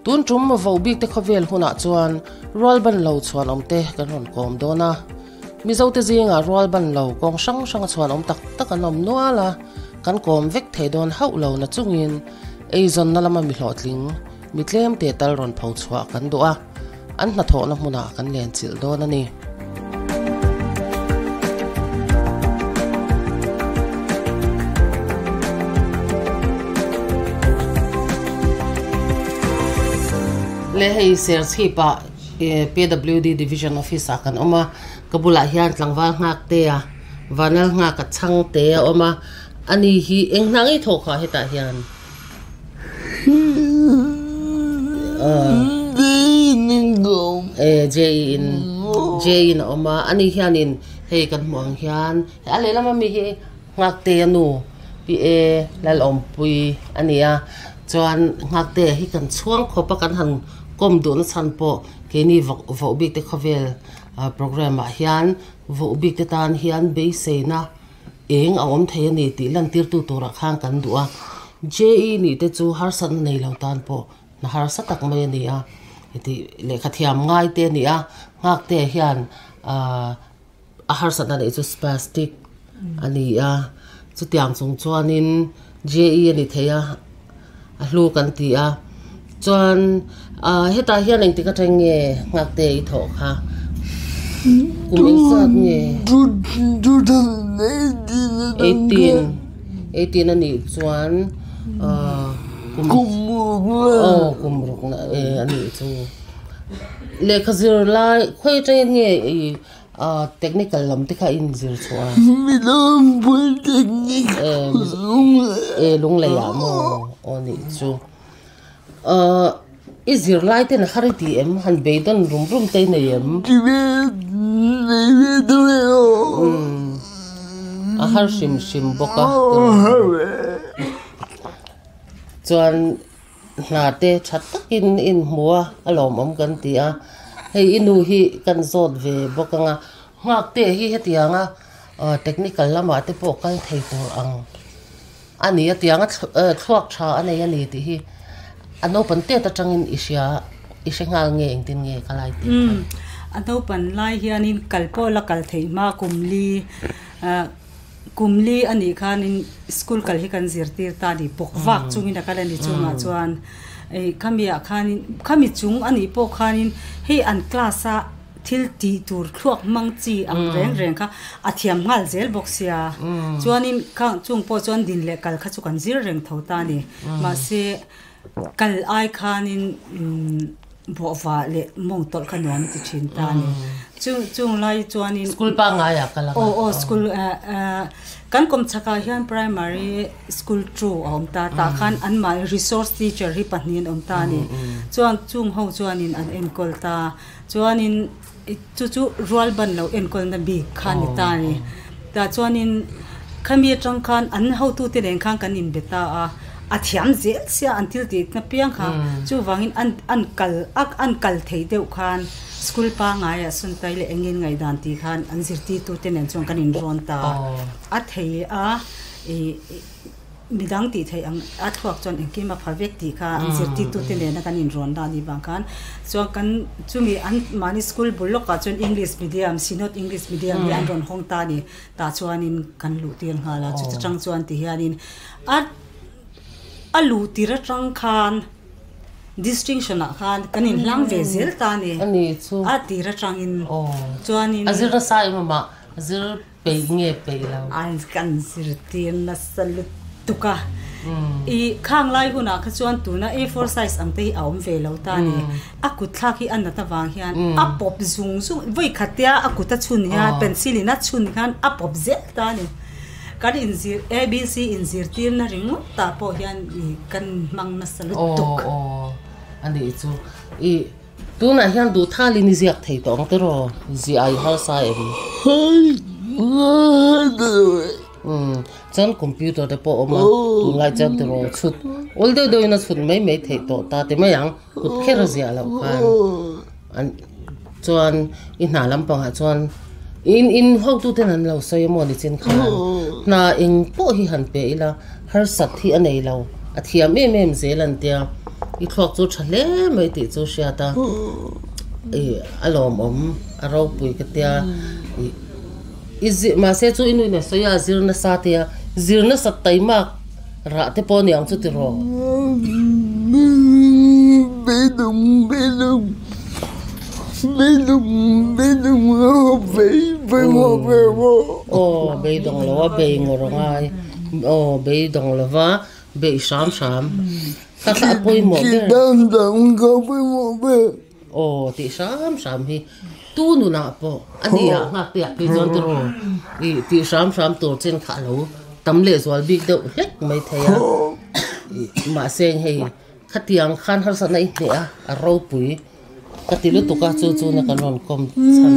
Tun tum vohbik te khawvel hunah chuan rualban lo chhuanawm te kan rawn kawm dawn a. Mizote zingah rualban lo kawng hrang hranga chhuanawm tak tak an awm nual a, kan kawm vek thei dawn hauh lo na chungin eizawnna lama mi hlawhtling, mi tlem teh tal rawn pho chhuah kan duh a, an hnathawhna hmunah kan lenchilh dawn a ni. Le hei Serchhip-ah PWD Division Office-ah kan awm a, ka bulah hian tlangval nghak te a, vanal nghak a chhang te a awm a, ani hi eng hna ngei thawh kha hetah hian? JE in JE in a awm a, ani hianin hei kan hmuh ang hian a lehlam ami hi Nghaktea nu Pi E Lalawmpui a ni a, chuan Nghaktea hi kan chhuang khawp a kan han kawm duhna chhan pawh keini vohbik te khawvel programme ah hian vohbik te tan hian beiseina Eng a awm thei a ni tih lantirtu turah khan kan duh a, JE nih te chu harsatna nei lo tan pawh hna harsa tak mai a ni a, tih lehkha thiam ngai te a ni a, nghakte hian ahh a harsatna neih chu spastic a ni a, chutiang chung chuanin JE a ni thei a, a hlu kan ti a, chuan ah hetah hian engtik atang nge nghakte i thawh kha kum engzat nge eighteen eighteen a nih chuan ah kum aw kum ruk na e a nih chu lehkha zir lai khawi atangin nge i Ahh technical lam te kha a inzir chhuah a. Mizoram Polytechnic Lunglei. Eh Lunglei ah maw aw nih chu. Ahh i zir lai ten har i ti em han beidawn rum rum te i nei em? Ti ve nei ve deuh e aw. Umm a har hrim hrim bawk a. Aw har ve. Chuan. Hna te tha takin in hmu a, a lawmawm kan ti a, hei i nu hi kan zawt ve bawk ang a, nghak te hi hetianga technical lamah te pawh kal thei tur ang a ni a, tianga thluak tha a nei a ni tih hi a naupan tet atangin i hria i hre nghal nge engtin nge ka lai tih kha. A naupan lai hianin kal pawh la kal theih hma kum li Kum li a nih khanin school kal hi kan zirtir ta a ni, bawk vak chungin a kal a ni chungah chuan ih khami ah khanin khami chung a nih pawh khanin hei an class a thil tih tur thluak hmang chi ang reng reng kha a thiam nghal zel bawk sia chuanin khang chung pawh chuan din leh kal kha chu kan zir reng tho ta a ni mahse Kal ai khanin bawhva leh mawng tawlh kha nuam a ti thin ta a ni. Chung chung lai chuanin School pangngai ah kal ang a. Aw aw school kan kawm chhakah hian primary school two a awm ta tah khan anmahni resource teacher hi pahnih an awm ta a ni. Chuan chung ho chuanin an enkawl ta chuanin chu chu rual ban lo enkawlna bik kha a ni ta a ni. Tah chuanin khami atang khan an hotute nen khan kan inbe ta a, a thiam zel sia an thil tih na piang kha chuvangin an an kal a an kal thei deuh khan school pangaiah sawn tai leh engin ngaihdan tih khan an zirtirtute nen chuan kan inrawn ta a thei a ih. Midang tih theih ang a thluak chuan engkim a pha vek tih kha an zirtirtute nena kan inrawn dan nih vang khan chuan kan chumi an mahni school bul lawkah chuan English medium Synod English medium hi an rawn hawng ta a ni tah chuanin kan luh tir nghal a chuti chang chuan ti hianin a a luh tir atang khan distinction ah khan kan inhlang ve zel ta a ni a tir atangin chuanin a zir nasa em amah a zir Peih nge peih lo? An kan zirtir nasa lutuk a. I khang lai hunah kha chuan tuna A4 size ang te hi a awm ve lo ta a ni. A kut thlak hi a nat avang hian a pawp zung zung, vawi khatia a kut a chhun hian pencil in a chhun khan a pawp zel ta a ni. Kan inzir ABC inzirtirna ringawt tah pawh hian i kan hmang nasa lutuk. Aw aw a nih chu. I Tunah hian duh thalin i ziak thei tawh ang tiraw? Ziah i harsa em? Umm chuan computer te pawh a awm a, tunlai chuan tiraw chhut awl deuh deuhin a chhut mai mai theih tawh ta ti mai ang, kut kher a ziah loh khan an chuan i hna lampangah chuan in in hotuten an lo sawi a maw ni chin khan hna eng pawh hi han pe ila harsat hi a nei lo, a thiam em em zel an tia. I thluak chu tha hle mai tih chu hriat a, i a lawmawm a ropui ka tia i i zir mahse chu i nuin a sawi a zir nasa tia zir nasa taimak rah te pawh a ni ang chu tiraw. Aw beidawng lo a bei ngawr a ngai aw beidawng lova beih hram hram. Ka thlah pawimawh ber. Aw tih hram hram hi tu nunah pawh a ni ah nghak te ah phei chuan tiraw ih tih hram hram tur chin kha a lo tam leh zual bik deuh hlek mai thei a ih mahse hei khatiang khan harsatna i hneh a a ropui ka ti lutuk a chu chu na kan rawn kawm chhan.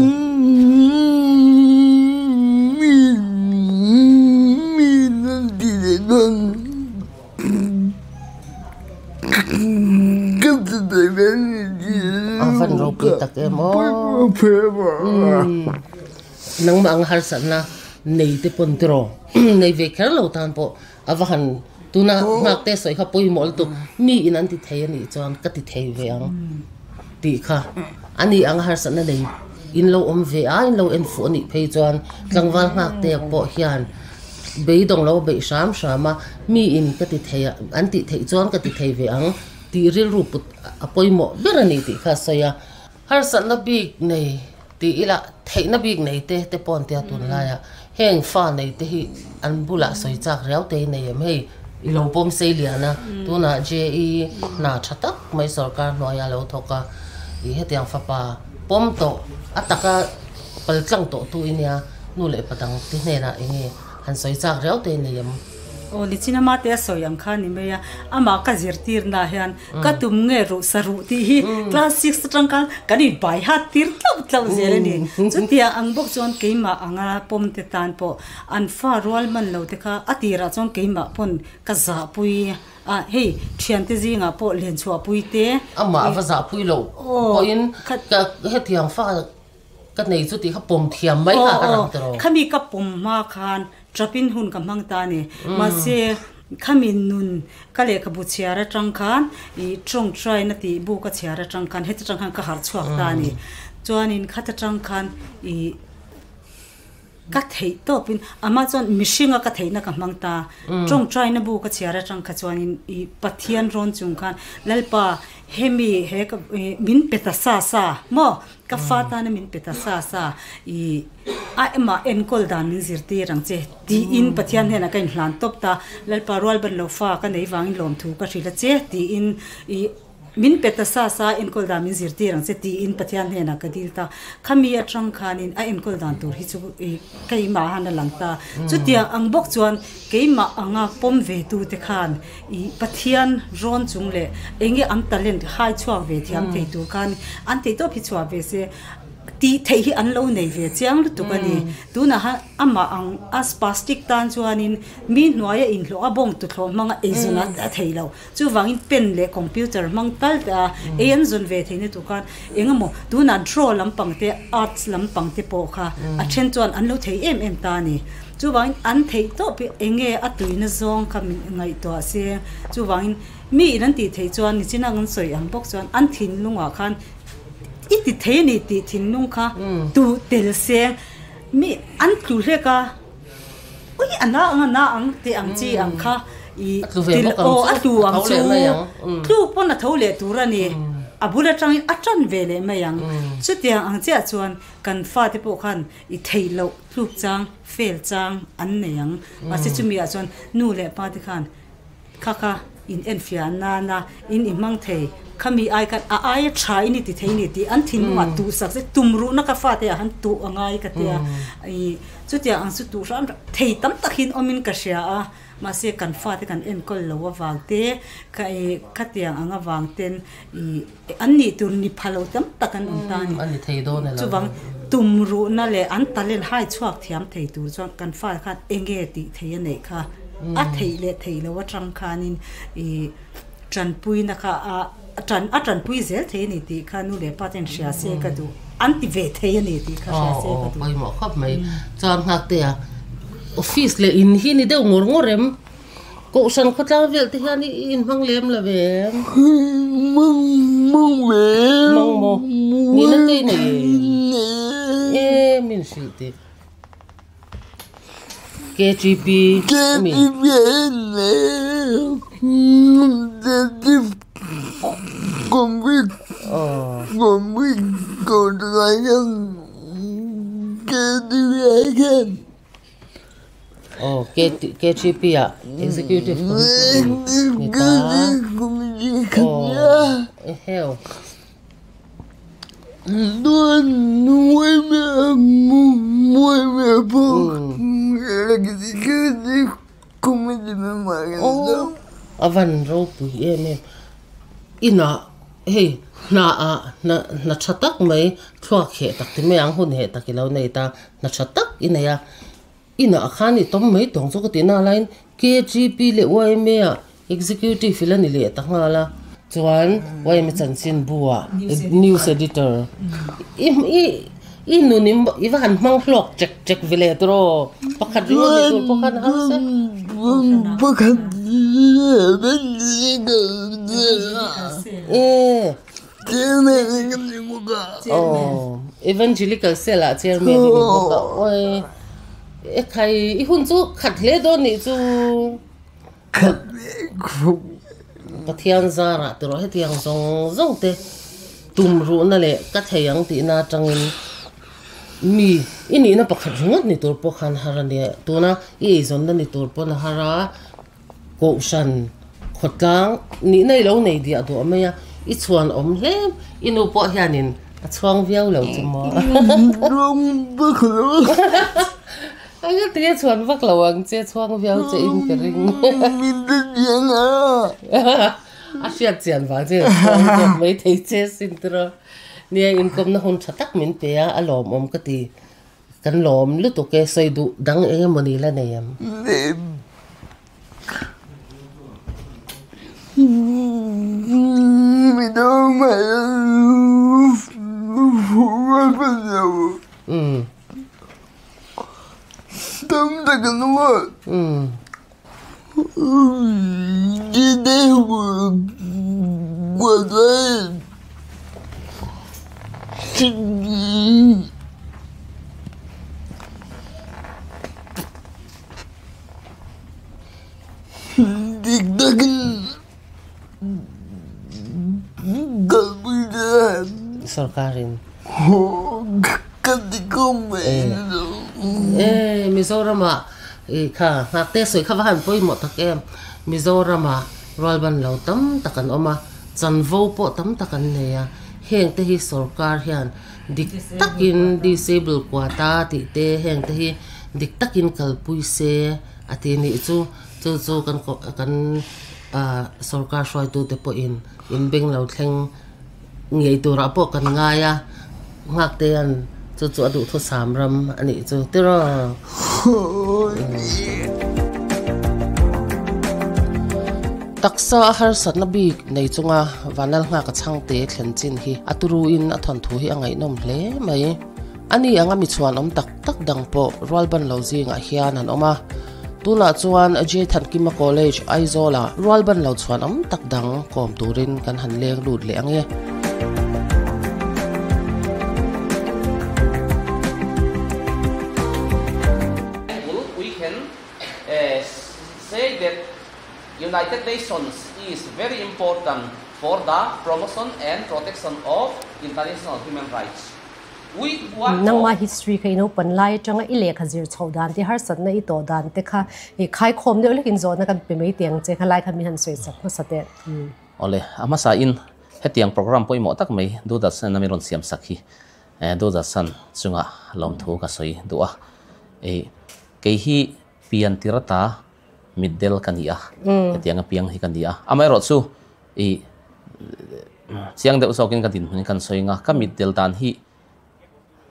A van ropui tak em aw nangmah ang harsatna nei te pawn tiraw nei ve kher lo tan pawh a va han tuna nghak te sawi kha pawimawh lutuk mi in an ti thei a nih chuan ka ti thei ve ang tih kha a ni ang harsatna nei in lo awm ve a in lo en fuh a nih phei chuan tlangval nghak te pawh hian. Beidawng lo beih hram hram a, mi in ka ti thei a, an tih theih chuan ka ti thei ve ang tih rilru put a pawimawh ber a ni tih kha a sawi a. Harsatna bik nei tih ila theihna bik nei te te pawh an tia tunlaiah heng fa nei te hi an bulah sawi chak riau te hi nei em hei i lo pawm sei lian a, tunah JE hna tha tak mai sorkar hnuaia lo thawk a, i hetiang fapa pawm tawh a taka Pal tlang tawh tu i nia, nu leh pa dang te hnenah eng nge han sawi chak riau te nei em? Aw nichin ama te a sawi ang kha ni mai a, amah ka zirtirna hian ka tum nge ruh sa ruh tih hi class six atang khan kan in bai hat tir tlauh tlauh zel a ni. Chutiang ang bawk chuan keimah anga pawm te tan pawh an fa rual man lo te kha a tirah chuan keimah pawn ka zahpui a, hei thiante zingah pawh lenchhuahpui te. Amah a va zahpui loh pawhin ka hetiang fa Ka nei chu tih kha pawm thiam mai kha a rang tawh. Khami ka pawm hma khan trapin hun ka hmang ta a ni. Mahse khami nun ka lehkhabu chhiar atang khan ih tawngtaina tih bu ka chhiar atang khan heti tang khan ka harh chhuak ta a ni. Chuanin khata tang khan ih ka theih tawpin amah chuan mihringa ka theihna ka hmang ta. Tawngtaina bu ka chhiar atang kha chuanin ih Pathian rawn chung khan Lalpa hemi he ka ih min pe ta sa sa maw? Ka fa tana min pe ta sa sa i a emah enkawl dan min zirtir ang che tiin Pathian hnenah ka inhlan tawp ta, Lalpa rual ban lo fa ka nei vangin lawmthu ka hrilh a che tiin i min pe ta sa sa enkawl dan min zirtir ang che tiin Pathian hnenah ka dil ta. Khami atang khanin a enkawl dan tur hi chu i keimah han a lang ta. Chutiang ang bawk chuan keimah anga pawm ve tute khan I Pathian rawn chung leh enge an talent hai chhuak ve thiam thei tur khan an theih tawp hi chhuah ve se tih theih hi an lo nei ve chiang lutuk a ni. Tunah han amah ang a spastic tan chuanin mi hnuaia inhlawh a bawng tuthlawh hmanga eizawn a thei lo. Chuvangin pen leh computer hmang tal te a ei an zawn ve theihna tur khan engemaw tunah draw lampang te arts lampang te pawh kha a then chuan an lo thei em em ta a ni. Chuvangin an theih tawp hi eng nge a tuina zawng kha min ngaihtuah se. Chuvangin mi in an tih theih chuan nichina an sawi ang bawk chuan an thinlungah khan i ti thei a ni tih thinlung kha tuh tel se. Mi an tlu hlek a, ui a na ang a na ang tih ang chi ang kha i til aw a tlu ang chu tluk pawn a tho leh tur a ni. A bul atangin a tan ve leh mai ang. Chutiang ang chiah chuan kan fate pawh khan i theih loh tluk chang, fail chang an nei ang. Mahse chumi ah chuan nu leh pa te khan kha kha in enfiah nana in i hmang thei, khami ai khan a aia tha in i ti thei ni tih an thinlungah tuh sak se tumruhna ka fate ah han tuh a ngai ka tia. I chutiang ang chu tuh hram thei tam tak hi an awmin ka hria a, mahse kan fate kan enkawl lo avang te, kha i khatiang ang avang ten i An nih tur ni pha lo tam tak an awm ta a ni. An ni thei dawn elo. Chuvang tumruhna leh an talent hai chhuak thiam thei tur chuan kan fa khan enge tih thei a neih kha a theih leh theih loh atang khanin ih tanpuina kha a tan a tanpui zel thei a ni tih kha nu leh pa ten hria se ka duh an ti ve thei a ni tih kha hria se ka duh. Pawimawh khawp mai. Chuan nghaktea office leh in hi ni deuh ngawr ngawr em? Kohhran khawtlang vel te hian i inhmang lem lo em? Hmang ve. Hmang maw? Nihna te i nei em? E min hrilh teh. KTP ami. KTP Aw KTP ah Executive Committee ni ta. Aw eheu. A van ropui em em. Inah hei hna ah hna hna tha tak mai thluak heh tak ti mai ang hun heh tak i lo nei ta hna tha tak i nei a. Inah khan i tawm mai tawng chu ka tih na laiin KGP leh YMA ah Executive ila ni leh ta nghal a. Chuan YMA chanchinbu ah News Editor i i i nun i i va han hmang hlawk chek chek ve leh tur aw pakhat ringawt ni tur pawh khan a hausa. Pakhat E. Aw Evangelical Cell ah chairman i ni bawk a awi e khai i hun chu khat hle dawn nih chu Pathian zarah te rawh hetiang zawng zawng te tum ruhna leh ka thei ang tihna atangin mi i nihna pakhat ringawt ni tur pawh khan har a nia tuna i eizawnna ni tur pawn a har a. Kohhran khawtlang nihna i lo nei diah duah mai a, i chhuan awm hle, i nu pawh hianin a chhuang viau lo chu maw? Anga tinge chhuan vak lo ang che, chhuang viau che in ka ring. A hriat chian vang che chhuang zawk mai thei che sin tiraw. Nia inkawmna hun tha tak min pe a, a lawmawm ka ti. Kan lawm lutuk e, sawi duh dang eng emaw ni la nei em? Sorkarin e Mizorama i kha nghakte sawi kha va han pawimawh tak em Mizorama rualban lo tam tak an awm a chanvo pawh tam tak an nei a heng te hi sorkar hian dik takin disable quota tih te heng te hi dik takin kalpui se a ti nih chu chu chu kan kan ah sorkar hruaitute pawhin inbeng lo thleng ngei turah pawh kan ngai a nghakte hian chu chu a duhthusam ram a nih chu tiraw. Taksa a harsatna bik nei chunga Vanlal nghaka chhangte thlen chin hi a turuin a thawnthu hi a ngaihnawm hle mai. Ani anga mi chhuan awm tak tak dang pawh rualban lo zingah hian an awm a. Tunah chuan J Thankima College, Aizawl-ah rualban lo chhuan awm tak dang kawm turin kan han leng lut leh ang e. We can say that United Nations is very important for the promotion and protection of international human rights. Nangma history kha i naupan lai atanga i lehkha zir chhoh dan te harsatna i tawh dan te kha i khaikhawm deuh lekin zawhna kan pe mai teh ang che kha lai kha min han sawi chak hmasa teh. Awle, a hmasa in hetiang program pawimawh tak mai Doordarshan a min rawn siam sak hi Doordarshan chunga lawmthu ka sawi duh a. Kei hi pian tir ata mitdel ka ni a, hetiang a piang hi ka ni a. Amaherawhchu i chiang deuh zawkin ka dinhmun kan sawi anga ka mitdel dan hi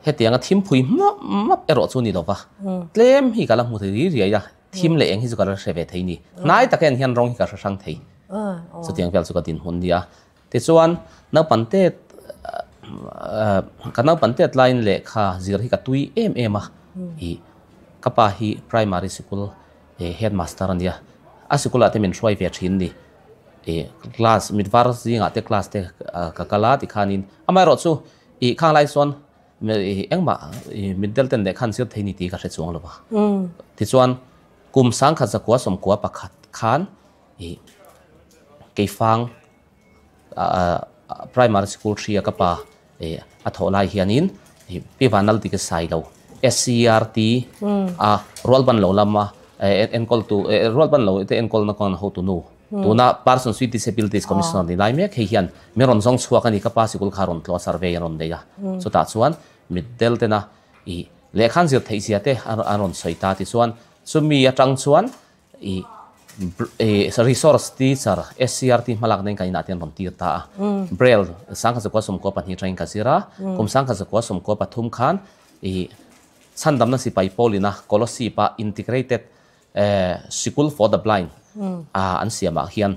hetianga thimphui map map erawh chu ni lova tlem hi ka la hmu thei ri riai a, thim leh eng hi chu ka la hre ve thei ni. Hnai taka en hian rawng hi ka hre hrang thei. Chutiang vel chu ka dinhmun nia. Tichuan naupang tet ka naupang tet laiin lehkha zir hi ka tui em em a, i ka pa hi primary sikul headmaster a nia. A sikul ah te min hruai ve thin ni. I class mit var zingah te class te ka kal a tikhanin amaherawh chu i khang lai chuan engmah i mitdel ten lehkha an zir thei ni tih ka hre chuang lo va. Tichuan kum sangkhat zakua sawmkua pakhat khan i keifang primary school hria ka pa a thawh lai hianin Pi Vanal tih ka sai lo SCERT a rualban lo lama enkawltu rualban lo te enkawlna kawng hotu nu tuna Persons with Disabilities Commissioner ni lai mek hei hian min rawn zawng chhuak a ni ka pa sikul kha rawn tlawh a survey an rawn nei a chutah chuan mitdel tena i lehkha an zir theih zia te an rawn sawi ta tichuan chumi atang chuan I resource teacher SCERT hmalak nen kan inah te an rawn tir ta a. Braille sangkhat zakua sawmkua pahnih atangin ka zir a, kum sangkhat zakua sawmkua pathum khan i chhandamna sipai pawlina Kolosip-a Integrated Sikul for the Blind an siamah hian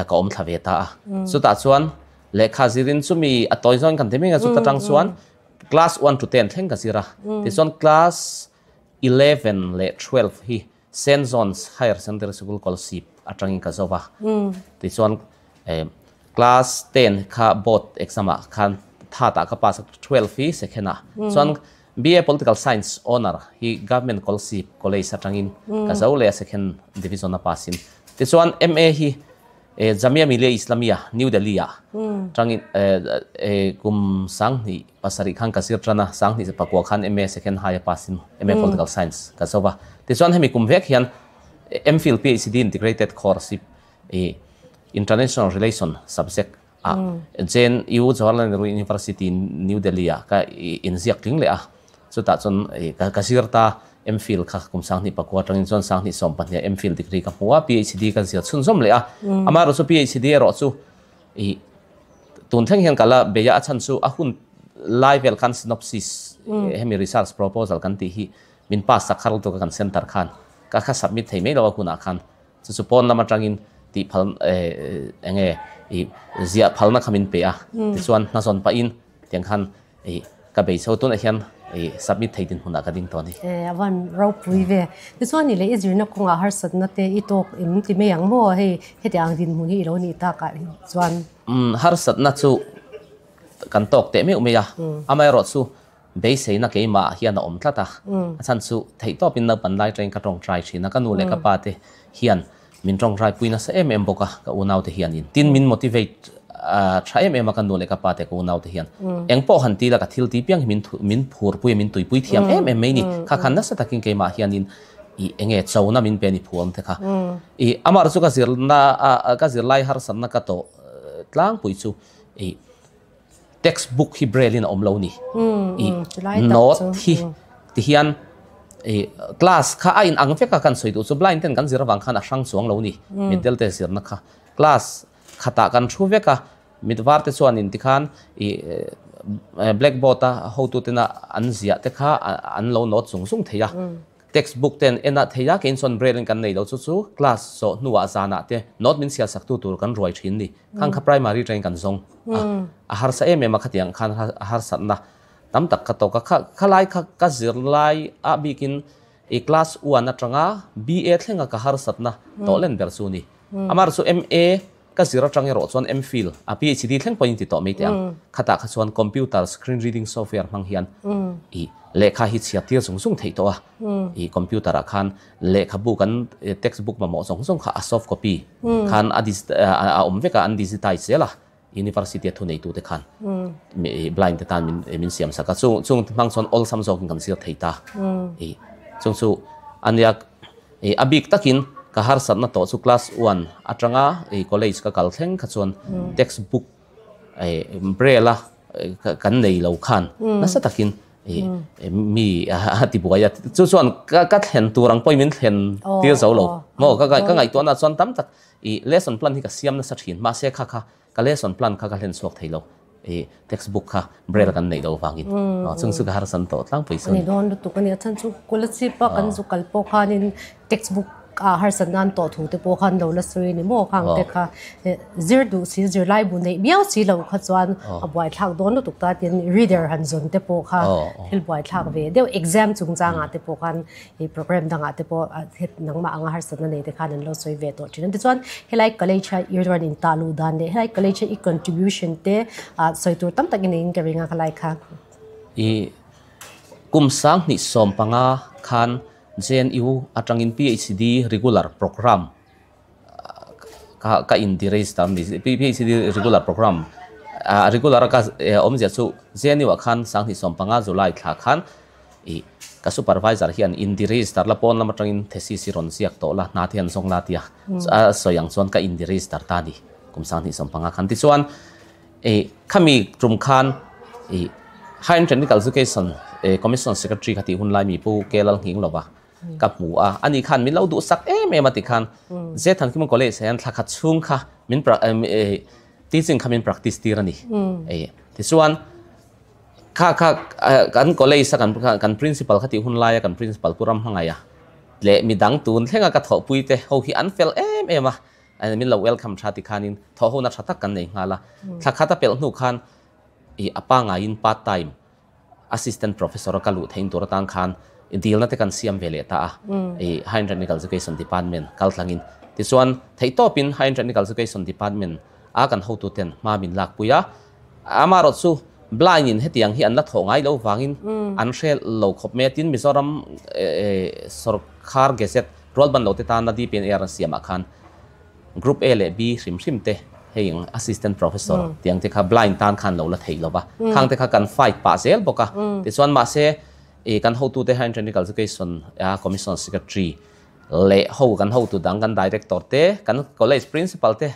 ka awm thla ve ta a. Chutah chuan lehkha zirin chumi a tawi zawngin kan ti mai a, chuta tang chuan class 1 to 10 thleng ka zir a. Tichuan class 11 leh 12 hi Saint John's Higher Secondary School Kolsip atangin ka zo va. Tichuan class 10 kha board exam ah khan third ah ka pass a, 12 hi second ah. Chuan BA Political Science Honour hi Government Kolsip College atangin ka zo leh a second division a pass in. Tichuan MA hi Jamia Millia Islamia, New Delhi ah tangin kum sanghnih pasarih khan ka zir tan a, sanghnih pakua khan MA second high a pass in MA Political Science ka zo va. Tichuan hemi kum vek hian MPhil PhD Integrated Course hi International Relation subject ah JNU Jawaharlal Nehru University New Delhi ah ka inziak tling leh a. Chutah chuan ka zir ta MPhil kha kum sanghnih pakua atangin chuan sanghnih 12 ah MPhil degree ka hmu a, PhD ka zir chhunzawm leh a. Amaherawh chu PhD erawh chu i tun thleng hian ka la bei a, a chhan chu a hun lai vel khan synopsis hemi research proposal kan tih hi min pass sak har lutuk a kan centre khan ka kha submit thei mai lo a hunah khan chu chu pawn lam atangin tih phal enge i ziah phalna kha min pe a tichuan hnazawn pahin tiang khan I ka bei chho tunah hian i submit thei dinhmunah ka ding tawh a ni. E, a van ropui ve. Tichuan i leh i zirna kawngah harsatna te i tawk em ti mai ang maw hei heti ang dinhmun hi i lo nih takah chuan? Umm harsatna chu kan tawk teh meuh mai a, amaherawh chu beiseina keimah hian a awm tlat a, a chhan chu theihtawpin naupan lai atangin ka tawngtai thin a, ka nu leh ka pa te hian Min tawngtai pui nasa em em bawk a, ka unaute hianin. Tin, min motivate tha em em a ka nu leh ka pa te ka unaute hian. Eng pawh han ti la ka thil ti piang hi min min phurpui a, min tuipui thiam em em mai ni. Kha khan nasa takin keimah hianin i enge chona min pe ni phuam te kha. I amah chu ka zirna ka zirlai harsatna ka tawh tlangpui chu i textbook hi braille in a awm lo ni. I note hi ti hian i class kha a in ang vek a kan sawi duh chu blind ten kan zir avang khan a hrang chuang lo ni. Mitdel te zirna kha class khatah kan thu vek a, mit var te chuan in tikhan i blackboard a hotu tena an ziah te kha an lo note zung zung thei a. Textbook te an en a thei a, keiin chuan braille in kan nei lo chu chu class zawh hnuah zanah te note min chhiar sak tu tur kan ruai thin ni. Khang kha primary atangin kan zawng a, a harsa em em a khatiang khan a harsatna tam tak ka tawk a, kha khalai kha ka zirlai ah bikin i class one atanga BA thlenga ka harsatna tawh len ber chu ni. Amah chu MA Ka zir atang erawh chuan MPhil, a PhD thleng pawhin ti tawh mai teh ang. Khatah kha chuan computer screen reading software hmang hian i lehkha hi chhiar tir zung zung theih tawh a. I computer ah khan lehkhabu kan textbook mamawh zawng zawng kha a soft copy khan a a awm vek a, an digitize zel a university a thuneitute khan blind te tan min siam sak a. Chung chung hmang chuan awlsam zawkin kan zir thei ta. I chung chu ania. A bik takin ka harsatna tawh chu class one atanga college ka kal thleng kha chuan textbook braille a kan nei lo khan nasa takin mi a ti buai a. Chu chuan ka thlen tur ang pawhin min thlen tir zo lo maw? Ka ngaihtuahna chuan tam tak lesson plan hi ka siam nasa thin mahse kha kha Ka lesson plan kha ka hlen chhuak thei lo i textbook kha braille kan neih loh avangin chung chu ka harsan tawh tlangpui chu a ni. Ani dawn lutuk a ni. A chhan chu Kolasib a kan zu kal pawh khanin textbook a harsatna an tawh thu te pawh khan lo la sawi a ni maw khang te kha zir duh si zirlai bu neih miau si lo kha chuan a buaithlak dawn lutuk ta tin reader han zawn te pawh kha thil buaithlak ve deuh exam chungchangah te pawh khan ih program dangah te pawh het nangmah anga harsatna nei te khan an lo sawi ve tawh thin a tichuan helai college a i rawn intah luh dan leh helai college a i contribution te ah sawi tur tam tak i neiin ka ring a khalai kha. Ih kum 2015 khan JNU atangin PhD regular program ka ka in register ni PhD regular program a regular ka awmzia chu JNU ah khan 2015 July thla khan ih ka supervisor hian in register la pawn lam atangin thesis hi rawn ziak tawh la hna te hian zawng la tia a sawi ang chuan ka in register ta ni kum 2015 khan tichuan ih khami tum khan ih Higher Technical Education Commission Secretary kha tih hun lai mi Pu K Lalnghing lova ka hmu a, ani khan min lo duhsak em em a ti khan Zethankima College ah hian thla khat chhung kha min teaching kha min practice tir a ni. Tichuan kha kha kan college a kan principal kha tih hun laia kan principal Pu Ramhmangaia leh midang tun thlenga ka thawhpui te ho hi an fel em em a, min lo welcome tha ti khanin thawhhona tha tak kan nei nghal a. Thla khat a pelh hnu khan I a pangaiin part time assistant professor a ka luh theih tur atan khan i dilna te kan siam ve leh ta a, i Higher Technical Education Department kal tlangin. Tichuan theihtawpin Higher Technical Education Department a kan hotuten hma min lakpui a, amaherawh chu blind in hetiang hi an la thawh ngai lo vangin an hre lo khawp mai a, tin Mizoram sorkar gazette rualban lo te tana DPNR an siamah khan Group A leh B hrim hrim te hei ang assistant professor tih ang te kha blind tan khan lo la theih lo va, khang te kha kan fight pah zel bawk a. Tichuan mahse ih kan hotute hian Technical Education a Commission Secretary leh ho kan hotu dang kan Director te kan college principal te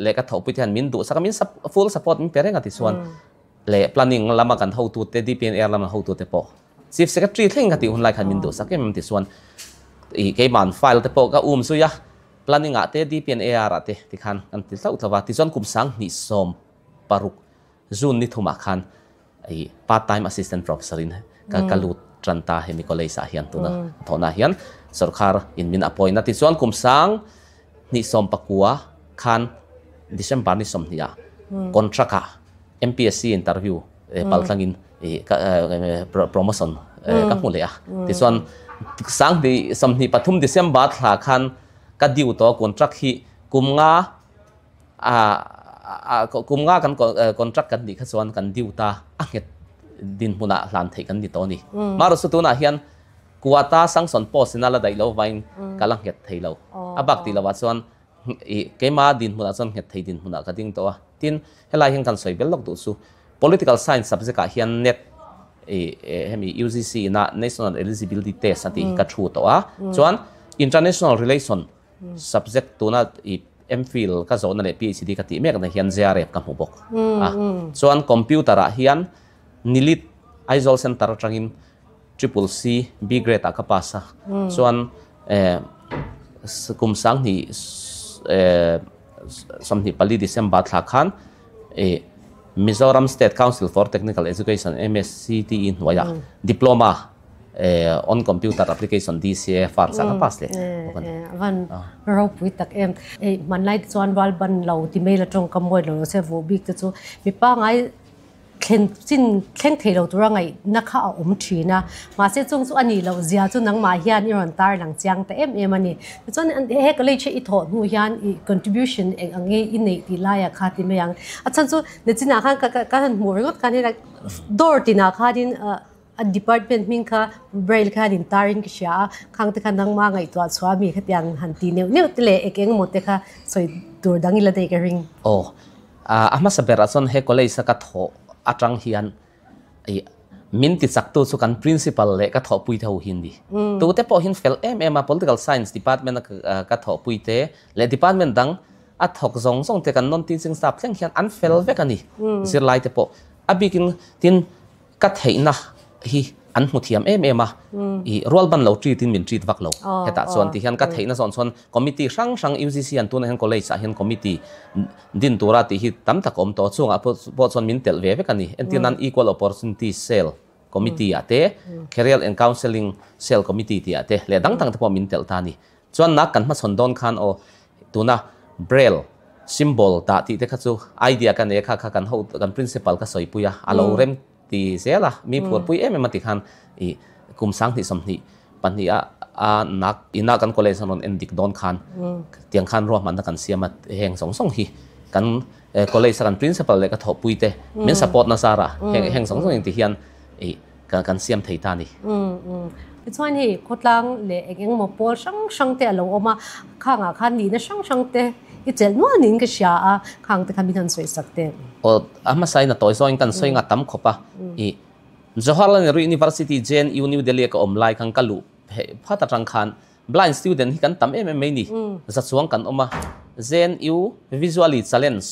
leh ka thawhpui te hian min duhsak a, min full support min pe reng a tichuan leh planning lama kan hotute DPNR lama hotute pawh Chief Secretary thleng ka tih hun lai khan min duhsak em em tichuan ih keiman file te pawh ka um zui a. Planning ah te DPNAR ah te tikhan kan ti hlauh hlauh a, tichuan kum 2016 June ni thumah khan ih part time assistant professor in ka ka lut tan ta hemi college ah hian tuna thawhna ah hian sorkar in min appoint a, tichuan kum 2019 khan December ni 20 ah contract ah MPSC interview paltlangin ih ka promotion ka hmu leh a, tichuan 2023 December thla khan ka due tawh contract hi kum nga a kum nga kan contract kan nih kha chuan kan due ta a nghet dinhmunah hlan theih kan ni tawh a ni. Marawh chu tunah hian quota sanction post in a la daih lo vain ka la nghet thei lo. A bak tih lovah chuan ih keimah dinhmunah chuan nghet thei dinhmunah ka ding tawh a. Tin, helai hian kan sawi bel lawk duh chu political science subject ah hian net ih hemi UGC ina National Eligibility Test a tih hi ka thu tawh a. Chuan international relation subject tuna ih MPhil ka zawhna leh PhD ka tih mek na hian JRF ka hmu bawk a. Chuan computer ah hian Nilit Aizawl Centre atangin Triple C B grade ah ka pass a. Chuan kum 2024 December thla khan Mizoram State Council for Technical Education, MSCTE, hnuaiah Diploma on Computer Application, DCA, first ah ka pass leh bawk a ni. A van ropui tak em. Hmanlai te chuan ral ban lo ti mai la tawngkam mawi lo lo se vuah bik te chu mi pangai thlen chin thleng thei lo tura ngaihna kha a awm thin a, mahse chung chu a nih loh zia chu nangmah hian i rawn tar lang chiang ta em em a ni. Tichuan he college hi i thawh hnu hian i contribution eng ang nge i neih tih laiah kha ti mai ang. A chhan chu nachinah khan ka ka han hmuh ringawt khan hei door tinah khanin a department hming kha braille khan in tarin ka hria a, khang te kha nangmah ngaihtuah chhuah mi khatiang han ti neuh neuh te leh eng eng emaw te kha sawi tur dang ila daih ka ring. Aw, A hmasa berah chuan he college a ka thawh atang hian ih min ti chaktu chu kan principal leh ka thawhpui te ho hi an ni. Tute pawh hian fel em em a, political science department a ka thawhpui te leh department dang a thawk zawng zawng te kan non teaching staff thleng hian an fel vek a ni zirlai te pawh. A bikin tin Ka theihna hi an hmu thiam em em a, i rual ban lo treat in min treat vak lo. Hetah chuan ti hian ka theihna zawn chuan committee hrang hrang UGC an tunah hian college ah hian committee din tura tih hi tam tak a awm tawh a, chungah pawh chuan min telh ve vek a ni. Entir nan Equal Opportunity Cell Committee ah te, Career and Counselling Cell Committee tih ah te leh dang dang te pawh min telh ta a ni. Chuan nak kan hmachhawn dawn khan aw tuna braille symbol dah tih te kha chu idea ka nei a kha kha kan ho kan principal ka sawipui a, a lo rem ti zel a, mi phurpui em em a ti khan ih kum 2022 a a nak ina kan college a rawn en dik dawn khan tiang khan ruahmanna kan siam a, heng zawng zawng hi kan college a kan principal leh ka thawhpui te min support na zara heng heng zawng zawng engti hian ih kan kan siam thei ta a ni. Tichuan hei khawtlang leh eng eng emaw pawl hrang hrang te a lo awm a, khangah khan nihna hrang hrang te i chelh nual niin ka hria a, khang te kha min han sawi sak teh. Aw, a hmasa in a tawi zawngin kan sawi nga tam khawp a, ih Jawaharlal Nehru University, JNU, New Delhi a ka awm lai khan ka luh pheih phat atang khan Blind student hi kan tam em em mai ni. Za chuang kan awm a, JNU Visually Challenge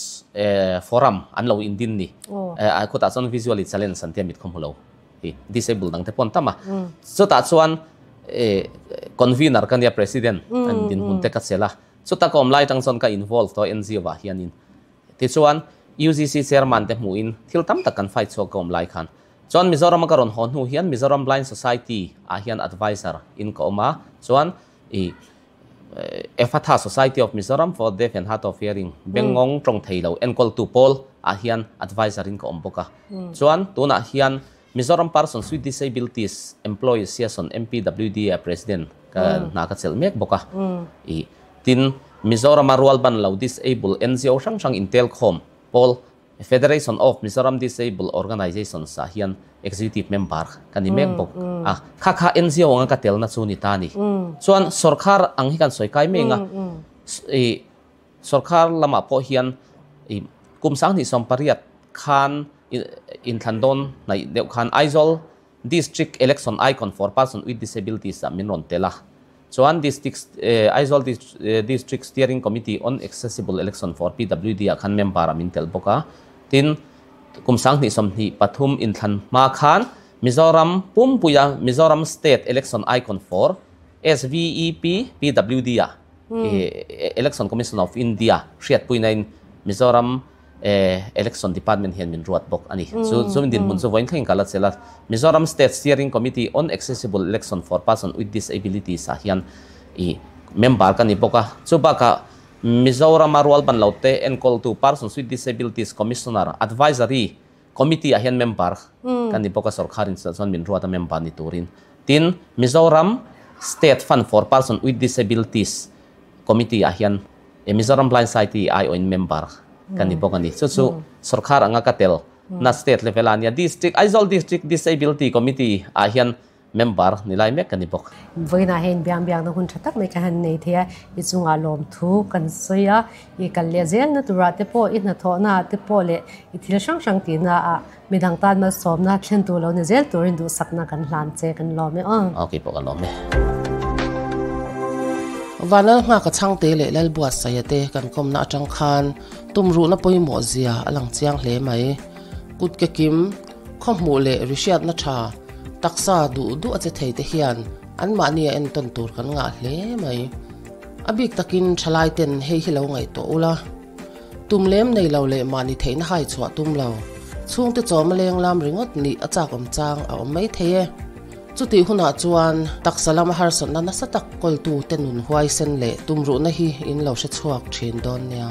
Forum an lo indin ni. Khutah chuan Visually Challenge an tia mit khaw hmu lo hi disable dang te pawh an tam a. Chutah chuan convener ka nia president an dinhmun te ka chelh a. Chuta ka awm lai atang chuan ka involve tawh NGO ah hianin. Tichuan UGC chairman te hmuhin thil tam tak kan fight chhuak ka awm lai khan. Chuan Mizoram a ka rawn haw hnu hian Mizoram Blind Society ah hian advisor in ka awm a, chuan i Ephatha Society of Mizoram for Deaf and Hard of Hearing, Bengngawng tawng thei lo enkawltu pawl ah hian advisor in ka awm bawk a. Chuan tunah hian Mizoram Persons with Disabilities Employee Association, MPWD, ah President ka hna ka chelh mek bawk a. I tin Mizoram a rualban lo disable NGO hrang hrang intelkhawm pawl Federation of Mizoram Disabled Organisations ah hian Executive Member ka ni mek bawk a, kha kha NGO anga ka telna chu ni ta a ni. Chuan sorkar ang hi kan sawi kai mek a, i sorkar lamah pawh hian i kum 2018 khan inthlan dawn hnaih deuh khan Aizawl District Election Icon for Person with Disabilities ah min rawn tel a, chuan District Aizawl District Steering Committee on Accessible Election for PWD ah khan member ah min tel bawk a. Tin, kum 2023 inthlan hma khan Mizoram pumpuia Mizoram State Election Icon for SVEP PWD ah Election Commission of India hriatpuina in Mizoram Election Department hian min ruat bawk a ni. Chu chu dinhmun chu vawiin thlengin ka la chel a. Mizoram State Steering Committee on Accessible Election for Person with Disabilities ah hian i member ka ni bawk a. Chu bakah Mizorama rualban lo te enkawltu Persons with Disabilities Commissioner Advisory Committee ah hian member ka ni bawk a, sorkharin chuan min ruat a member ni turin. Tin, Mizoram State Fund for Person with Disabilities Committee ah hian Mizoram Blind Society aiawhin member ka ni bawk a ni. Chu chu sorkar anga ka tel na state level ah nia District, Aizawl District Disability Committee ah hian member ni lai mek ka ni bawk. Vawiinah hian biang biakna hun tha tak mai ka han nei thei a, i chungah lawmthu kan sawi a, i kal leh zelna turah te pawh, i hnathawhna ah te pawh leh i thil hrang hrang tihna ah Midang tan malsawmna thlentu lo ni zel turin duhsakna kan hlan che kan lawm e aw. Ok pawh kan lawm e. Vanlal nghaka chhangte leh Lalbuatsaia te kan kawmna atang khan tumruhna pawimawh zia a lang chiang hle mai. Kut ke kim, khawhmuh leh rihriatna tha, taksa duh duh a che thei te hian anmahni a entawn tur kan ngah hle mai. A bik takin thalai ten hei hi lo ngaihtuah ula. Tum lem nei lo leh mahni theihna hai chhuah tum lo. Chhungte chawm a leng lam ringawt nih a chak awm chang a awm mai thei e. Chutih hunah chuan taksa lama harsatna nasa tak kawltu te nun huaisen leh tumruhna hi in lo hre chhuak thin dawn nia.